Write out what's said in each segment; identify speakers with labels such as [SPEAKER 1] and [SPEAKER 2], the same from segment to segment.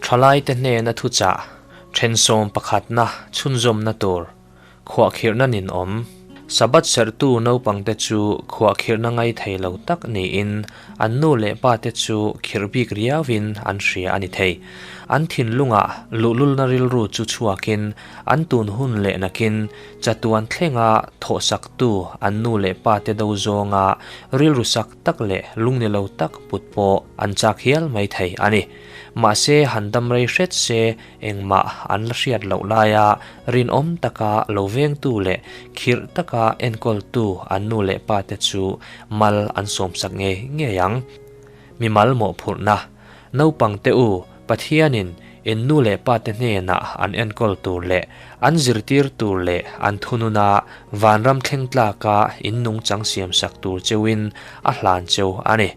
[SPEAKER 1] Thalaite hnena thuchah thensawm pakhatna chhunzawmna tur khuahkhirhna ninawm. Sabbath serhtu naupangte chu khuahkhirhna ngai thei lo tak niin an nu leh pate chu khirh bik riauin an hria a ni thei. An thinlungah luhlulna rilru chu chhuakin an tun hun leh nakin chatuan thlenga thawhsaktu an nu leh pate do zawnga rilru sak tak leh lungni lo tak put pawh an chak hial mai thei a ni. Mahse han dam rei hret se Engmah an la hriat loh laia rinawm taka lo vengtu leh khirh taka enkawltu an nu leh pate chu mal an sawmsak ngei ngei ang. Mimal mawhphurhna, Naupangte u, Pathianin in nu leh pate hnenah an enkawl tur leh an zirtir tur leh an thununa vanram thleng tlaka in nungchang siamsak tur cheuin a hlan cheu a ni.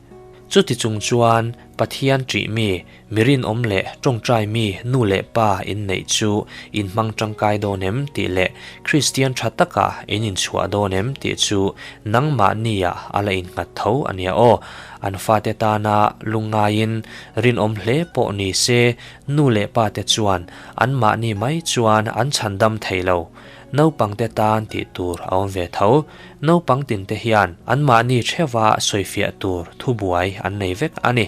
[SPEAKER 1] Chuti chung chuan Pathian ṭih mi Mi rinawm leh tawngtai mi nu leh pa inneih chu in hmang tangkai dawn em tih leh Kristian tha taka in inchhuah dawn em tih chu nangmahnia a la innghat tho a nia aw. An fate tana lungngaiin rinawm hle pawh ni se nu leh pate chuan anmahni mai chuan an chhandam thei lo. Naupangte tan tih tur a awm ve tho. Naupang tinte hian anmahni theuha sawifiah tur thubuai an nei vek a ni.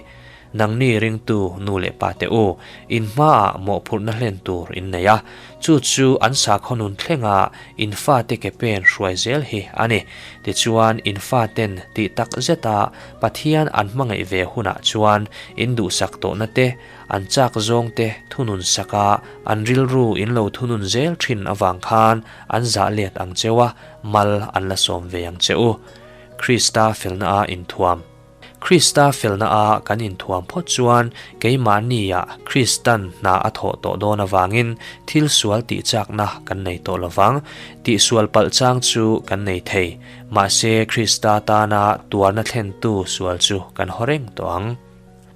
[SPEAKER 1] Nangni ringtu nu leh pa te u, in hmaah mawhphurhna hlen tur in nei a, chu chu an sakhaw nun thlenga in fate ke pen hruai zel hi a ni. Tichuan, in faten tih tak zeta Pathian an hmangaih ve hunah chuan in duhsak tawhna te, an chak zawng te thunun saka an rilru in lo thunun zel thin avang khan an zah let ang cheu a, mal an la sawm ve ang che u. Krista felna a inthuam. Krista felna a kan inthuam phawt chuan keimahnia Kristan hna a thawh tawh dawn avangin thil sual tih chakna kan nei tawh lovang. Tihsual palh chang chu kan nei thei. Mahse Krista tana tuarna thlentu sual chu kan haw reng tawh ang.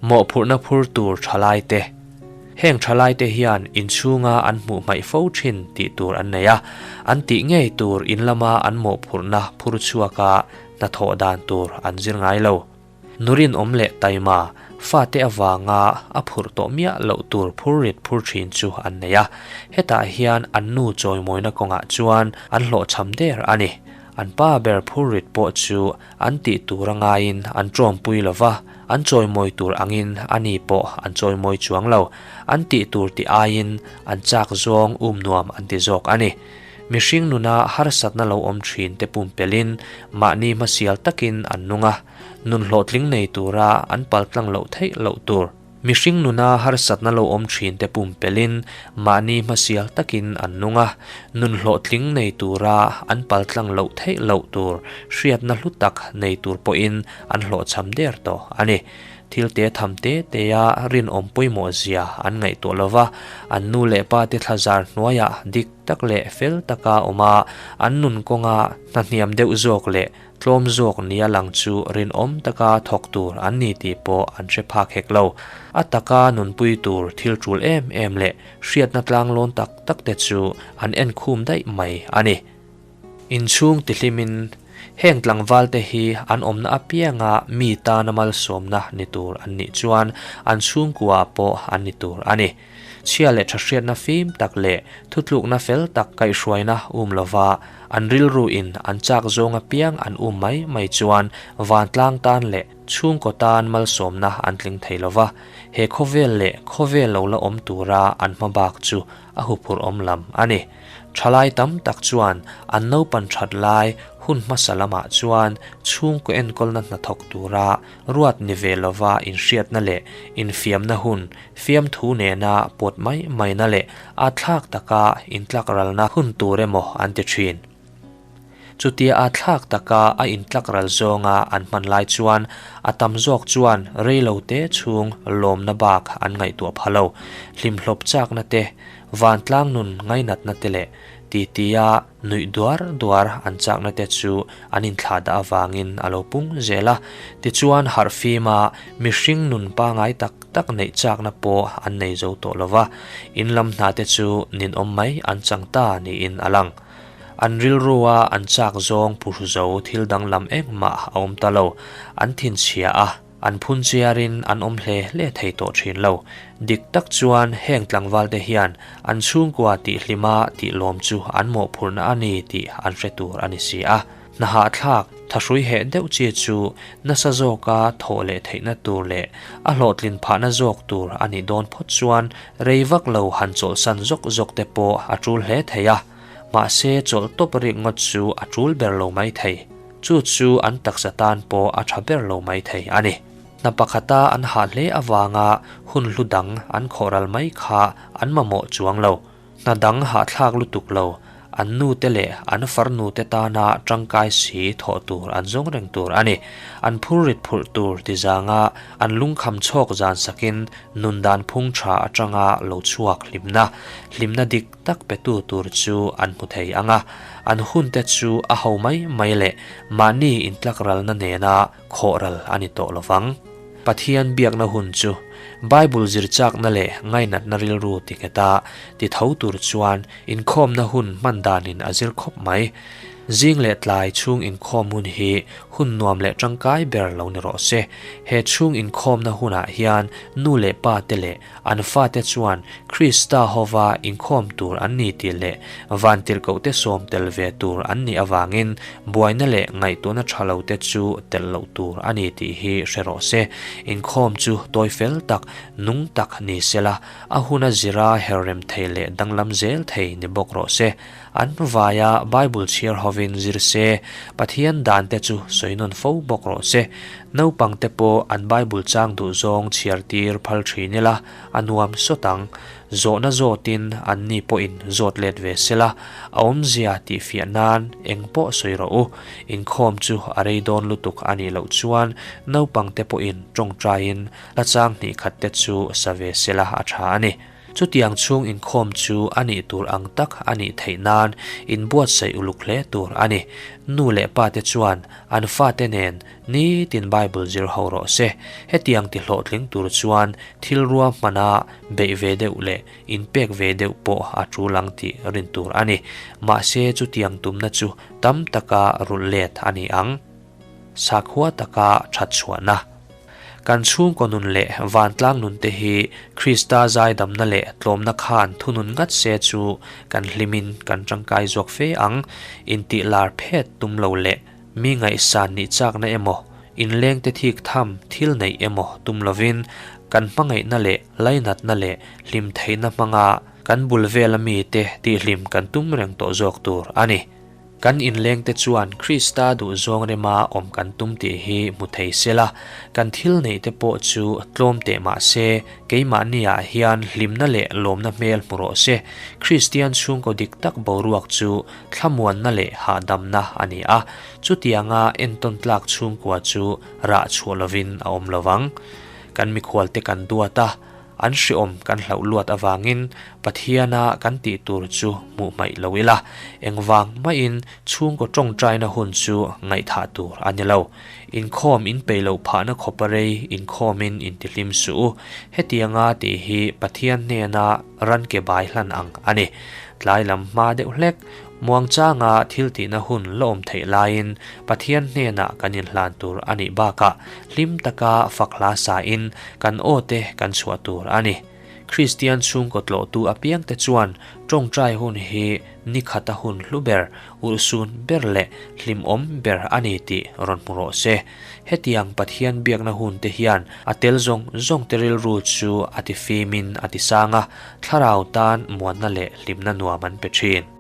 [SPEAKER 1] Mawhphurhna phur tur thalaite. Heng thalaite hian inchhunga an hmuh hmaih fo thin tih tur an nei a, an tih ngei tur in lama an mawhphurhna phur chhuaka hnathawh dan tur an zir ngai lo. Nu rinawm leh taima, fate avanga a phurh tawh miah loh tur phurrit phur thin chu an nei a, hetah hian an nu chawimawina kawngah chuan an hlawhchham der a ni. An pa ber phurrit pawh chu an tih tur a ngaiin an ṭawmpui lo va, an chawimawi tur angin a ni pawh an chawimawi chuang lo. An tih tur tih aiin an chak zawng um nuam an ti zawk a ni. Mihring nuna harsatna lo awm thin te pumpelhin mahni hmasial takin an nung a, nun hlawhtling nei tura an paltlang loh theih loh tur. Mihring nuna harsatna lo awm thin te pumpelhin mahni hmasial takin an nung a, nun hlawhtling nei tura an paltlang loh theih loh tur hriatna hlu tak nei tur pawhin an hlawhchham der tawh a ni. Thil te tham te tea rinawm pawimawh zia an ngaihtuah lova, an nu leh pa te thlazar hnuaiah dik tak leh fel taka awm a, an nun kawnga hna hniam deuh zawk leh tlawm zawk nia lang chu rinawm taka thawk tur an ni tih pawh an hre phak hek lo. A taka nunpui tur thil tul em em leh hriatna tlanglawn tak tak te chu an enkhum daih mai a ni. Inchhung tihlimin heng tlangvalte hi an awmna apianga mi tana malsawmna ni tur an nih chuan an chhungkua pawh an ni tur a ni. Chhia leh tha hriatna fim tak leh thutlukna fel tak kaihhruaina um lova an rilru in an chak zawng apiang an um mai mai chuan vantlang tan leh chhungkaw tan malsawmna an tling thei lova, he khawvel leh khawvel lo la awm tura an hmabak chu a huphurh awm lam a ni. Thalai tam tak chuan an naupan that lai hun hmasa lamah chuan chhungkaw enkawlna hnathawk tura ruat ni ve lova inhriatna leh infiamna hun fiamthu nena pawt mai maina leh a thlak taka intlakralna hun tur emaw an ti thin. Chutia a thlak taka a intlakral zawnga an hman lai chuan a tam zawk chuan reilote chhung lawmna bak an ngaihtuah pha lo. Hlimhlawp chakna te, vantlang nun ngainatna te leh titia nuih duar duar an chakna te chu an inthlah dah avangin a lo pung zel a. Tichuan harh fima mihring nun pangai tak tak neih chakna pawh an nei zo tawh lo va, in lam hna te chu ninawm mai an chang ta niin a lang. An rilrua an chak zawng phuhru zo thil danglam engmah a awm ta lo, an thinchhia a. An phun chiarin an awm hle hle thei tawh thin lo. Dik tak chuan heng tlangvalte hian an chhungkua tih hlima tih lawm chu an mawhphurhna a ni tih an hre tur a ni si a. Hna hahthlak, thahrui heh deuh chi chu nasa zawka thawh leh theihna tur leh a hlawhtlin phahna zawk tur a nih dawn phawt chuan rei vak lo han chawlhsan zawk zawk te pawh a tul hle thei a. Mahse chawlh tawp rik ngawt chu a tul ber lo mai thei. Chu chu an taksa tan pawh a tha ber lo mai thei a ni. Hna pakhata an hah hle avanga hun hlu dang an khawhral mai kha an mamawh chuang lo. Hna dang hahthlak lutuk lo, an nute leh an farnute tana tangkai si thawh tur an zawng reng tur a ni. An phur rit phurh tur ti zanga an lungkham chhawk zan sakin nun dan phung tha atanga lo chhuak hlimna, hlimna dik tak petu tur chu an hmu thei ang a, an hunte chu a ho mai mai leh mahni intlak ralna nena khawh ral a ni tawh lovang. Pathian biakna hun chu Bible zirchakna leh ngainatna rilru ti ngheta ti tho tur chuan inkhawmna hun hman danin a zir khawp mai. Zing leh tlai chhung inkhawm hun hi hun nuam leh tangkai ber lo ni rawh se. He chhung inkhawmna hunah hian nu leh pa te leh an fate chuan Krista hova inkhawm tur an ni tih leh vantirhkohte sawm tel ve tur an nih avangin buaina leh ngaihtuahna tha lo te chu telh loh tur a ni tih hi hre rawh se. Inkhawm chu tawi fel tak, nung tak ni sela, a huna zira herrem thei leh danglam zel thei ni bawk rawh se. An vaia Bible chhiar hovin zir se, Pathian dan te chu sawi nawn fo bawk rawh se. Naupang te pawh an Bible chang duh zawng chhiar tir phal thin ila, a nuam sawt ang. Zawhna zawtin an ni pawhin zawt let ve sela, a awmzia tih fiah nan eng pawh sawi rawh u. Inkhawm chu a rei dawn lutuk a nih loh chuan naupang te pawhin tawngtaiin hla chang hnih khat te chu sa ve sela a tha a ni. Chutiang chhung inkhawm chu a nih tur ang tak a nih theih nan inbuatsaih uluk hle tur a ni. Nu leh pa te chuan an fate nen nitin Bible zir ho rawh se. Hetiang ti hlawhtling tur chuan thil ruahmana beih ve deuh leh inpek ve deuh pawh a tul ang tih rin tur a ni. Mahse chutiang tumna chu tam taka rulh let a ni ang. Sakhua taka that chhuahna. Kan chhungkaw nun leh vantlang nun te hi Krista zaidamna leh tlawmna khan thunun ngat se chu kan hlimin kan tangkai zawk fe ang. Intih lar phet tum lo leh mi ngaihsan nih chakna emaw, inlengte thik tham thil neih emaw tum lovin kan hmangaihna leh lainatna leh hlim theihna hmanga kan bul vela mite tihhlim kan tum reng tawh zawk tur a ni. Kan inlengte chuan Krista duhzawng rema awm kan tum tih hi hmu thei sela, kan thil neihte pawh chu tlawm teh mah se, keimahniah hian hlimna leh lawmna hmel hmu rawh se. Kristian chhungkaw dik tak boruak chu thlamuanna leh hahdamna a ni a, chutianga entawn tlak chhungkua chu rah chhuah lovin a awm lo vang. Kan mikhualte kan duat a. An hreawm kan hlauh luat avangin Pathiana kan tih tur chu hmuh hmaih lo ila, engvang maiin chhungkaw tawngtaina hun chu ngaihthah tur a ni lo. Inkhawm in peih loh phahna khawpa rei inkhawmin intihlim suh u. Hetianga tih hi Pathian hnena ran ke bai hlan ang a ni. Tlai lam hma deuh hlek, muangchanga thil tihna hun la awm theih laiin Pathian hnenah kan inhlan tur a nih bakah hlim taka fak hla sain kan aw te kan chhuah tur a ni. Kristian chhungkaw tlawhtu apiangte chuan tawngtai hun hi ni khata hun hlu ber, urhsun ber leh hlimawm ber a ni tih rawn hmu rawh se. Hetiang Pathian biakna hun te hian a tel zawng zawng te rilru chu a ti fimin a ti sang a, thlarau tan muanna leh hlimna nuam an pe thin.